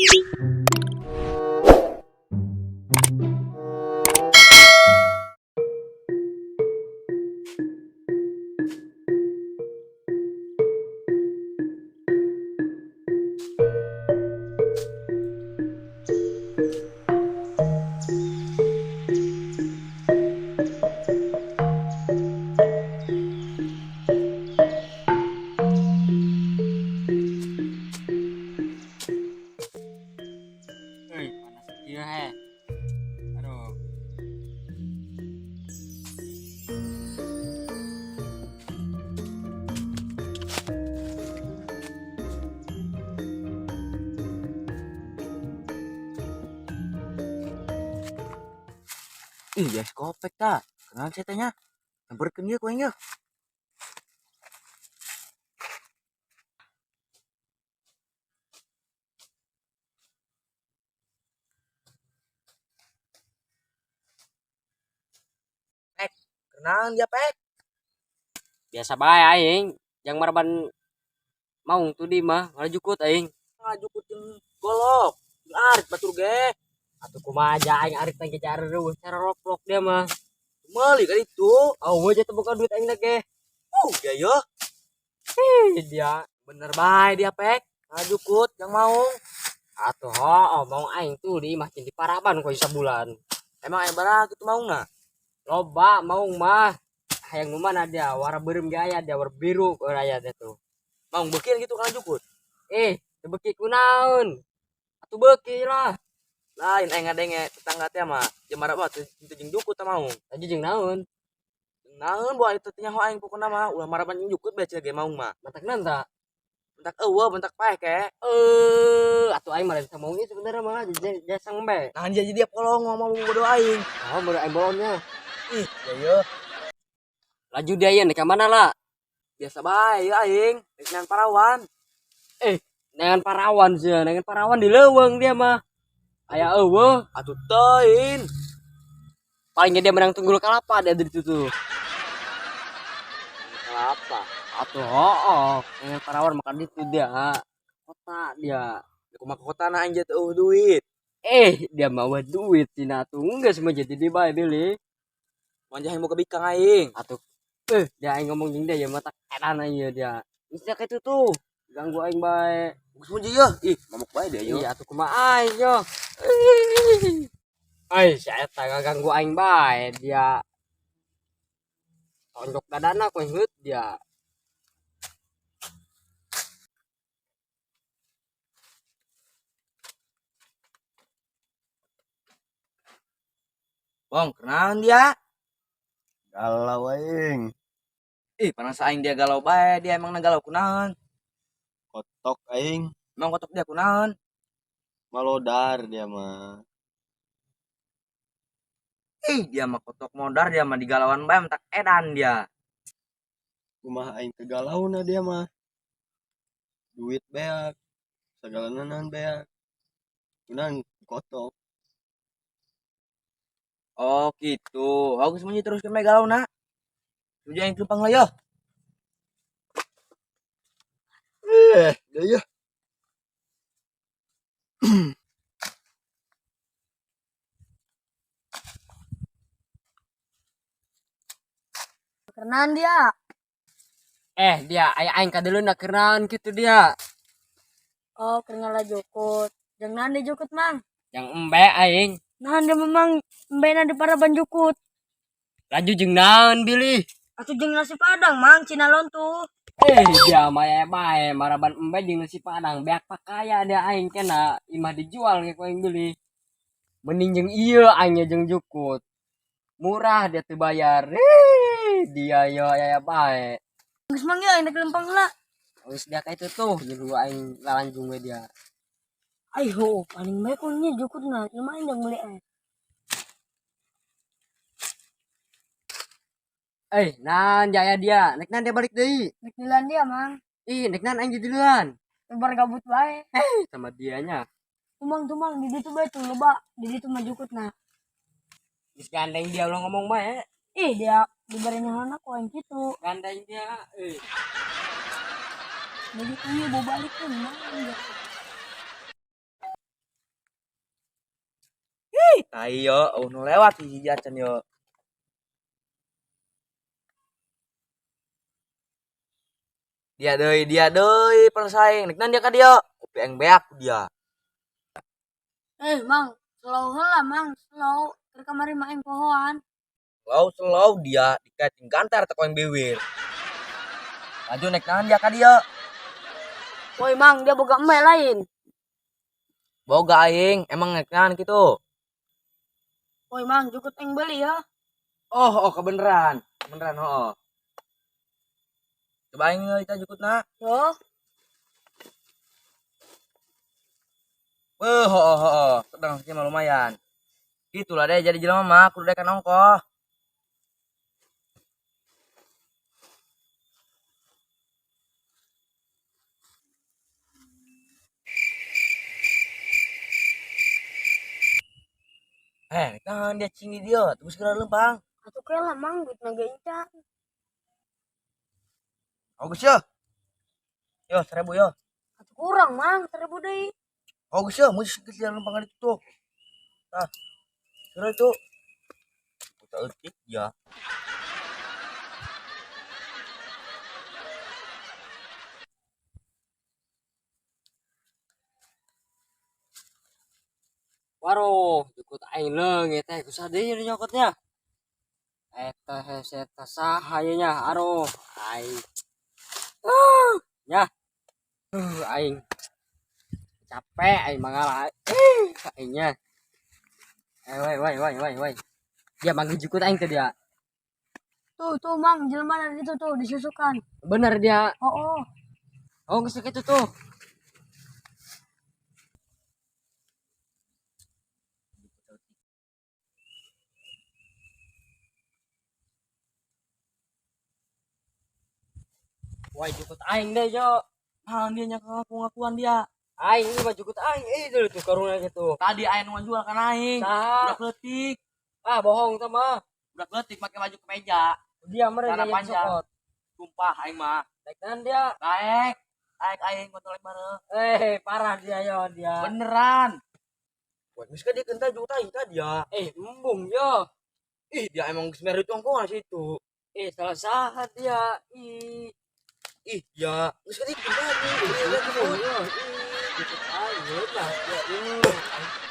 Euy, panas kieu he. Aduh. Ih, guys, kopek ta. Kenalan saya tanya. Samperkeun ieu ku aing yeuh. Pek, kenalan dia, Pek. Biasa bae aing, jang maraban maung tuh di mah ngalajukut aing. Ngajukut jeung golok. Jeung arit batur ge. Atuh kumaha aja aing arit teh cara reueuh cara roplok dia mah. Meuli ka ditu. Eueuh aja teu boga duit aing ge. Oh, dia yeuh. Ih, dia Bener bae dia, Pek. Ngajukut jang maung. Atuh hooh maung aing tuh di imah di paraban ku sabulan. Emang aya baraha kitu maungna? Loba maung mah. Hayang nu mana dia, warna beureum ge aya dia, warna biru aya dia tuh. Maung beuki gitu ngajukut. Eh, teu beuki kunaon? Atuh beuki lah. Lain aing ngadenge tetangga teh mah jeung marabah teu jeung jukut teh maung. Tadi jeung naon? Jeung naon boa itu teh nyaho aing pokona mah ulah maraban jeung jukut bae cenah ge maung mah. Matak naon ta? Bentak eueuh, bentak paeh ke. Eh, atuh aing mah lain maung ieu sebenarnya mah jasang bae. Nah, jadi dia polong ngomong bodoh aing. Oh, bodoh aing bolongnya. Ih, ya yeuh. Laju dia ieu ka mana lah? Biasa bae ya aing, rek neangan parawan. Eh, neangan parawan sih, neangan parawan di leuweung dia mah. Aya eueuh. Atuh teuing. Paling dia menang tunggul kalapa dia di situ tuh. Kelapa. Atuh hooh, neangan parawan makan itu dia. Kota dia. Kumaha kota na aing teu eueuh duit. Eh, dia mau duit cina tuh enggak semua jadi di bae beli. Mun jahe mau ke bikang aing. Atuh dia aing ngomong jeung dia ya mata edan aing dia. Geus dia kitu tuh. Ganggu aing bae. Geus mun yeuh. Ih, mamuk bae dia yeuh. Iya atuh kumaha aing yo. Ai, si eta ganggu aing bae dia. Tonjok dadana ku heut dia. Bong, kenalan dia. Galau aing. Ih, panas aing dia galau bae, dia emang galau kunaon? Kotok aing. Emang kotok dia kunaon? Malodar dia mah. Ih, dia mah kotok modar, dia mah digalauan bae mentak edan dia. Kumaha aing teu galauna dia mah. Duit beak, sagalana naon beak. Kunaon kotok. Oh, gitu. Aku semuanya terus ke galau na. Tujuh yang kelupang lah yo. Eh, dia yeuh. Kerenan dia. Eh, dia aya aing kadeuleu kerenan kitu dia. Oh, keur ngalajukut. Jeung naon dijukut, Mang? Yang embe aing. Naon dia memang embena di paraban jukut. Laju jeung naon bilih? Atuh jeung nasi padang, Mang, Cina lontuh. Eh, dia mah ya bae maraban embe jeung nasi padang beak pakaya dia aing kena imah dijual ge ku aing beli. Mending jeung ieu aing jeung jukut. Murah dia teu bayar. Eh, dia yo ya bae. Geus Mang ya aing rek lempang heula. Geus dia ka itu tuh jeung aing lalanjung we dia. Ai ho, paling bae ku nya jukutna, lumayan jeung meuli eh. Eh, nan jaya dia, nek nan dia balik deui. Nek duluan dia, Mang. Ih, nek nan aing duluan. Lebar gabut bae. Eh, sama dianya. Tumang tumang di ditu bae tuh loba, di ditu mah jukutna. Geus gandeng dia ulah ngomong bae. Ih, dia diberi nyahoan ku aing kitu. Gandeng dia, eh. Jadi ieu bawa balik pun, Mang. Tai yo, eueuh nu lewat hiji acan yo. Dia deui persaing. Nek dia ka dia. Kopi aing beak ku dia. Eh, Mang, slow heula, Mang, slow. Keur kamari mah aing pohoan. Slow slow dia dikating gantar teh ku aing biwir. Laju nek naon dia ka dia. Woi, Mang, dia boga eme lain. Boga aing, emang nek naon kitu. Woi, Mang, jukut aing beli ya. Oh, oh kebeneran. Kebeneran hooh. Coba aing kita jukutna. Yo. Beuh, hooh hooh, sedang sih mah lumayan. Gitulah deh jadi jelema mah kudu dekan ongkoh. Eh, naon dia cing di dia, tunggu segera lempang. Atuh kela, Mang, duit naga incan. Oh, geus yo. Yo, 1000 yo. Atuh kurang, Mang, 1000 deui. Oh, geus yo, mun segera lempang itu tuh. Tah. Segera itu. Kita eutik ya. Waduh, jukut aing leungit teh kusaha deui nyokotnya. Eta hese eta saha ieu nya, aduh, aing. Nya. Aing. Capek aing mangala. Aingnya. Woi woi woi woi woi. Dia manggil jukut aing teh dia. Tuh, tuh Mang, jelema dari itu tuh disusukan. Bener dia. Oh, oh. Oh, geus kitu tuh. Wah, jukut aing deh, Jo. Naon dia nya ngaku-ngakuan dia. Aing ini mah jukut aing. Itu tuh karungna gitu. Tadi aing nu jual kan aing. Saha? Budak leutik. Ah, bohong teh mah. Budak leutik make baju kemeja. Dia mereka Celana yang panjang. sokot. Sumpah aing mah. Daek naon dia? Daek. Daek aing motor bareng. Parah dia yo dia. Beneran. Wah, geus ka dia kentah jukut aing tadi ya. Embung yo. Ih, dia emang geus mere tongkongan situ. Salah saha dia. Ih. Ih, ya. Geus ka dia kentah. Ih, embung yo. Ih, jukut aing lah. Ya, ih.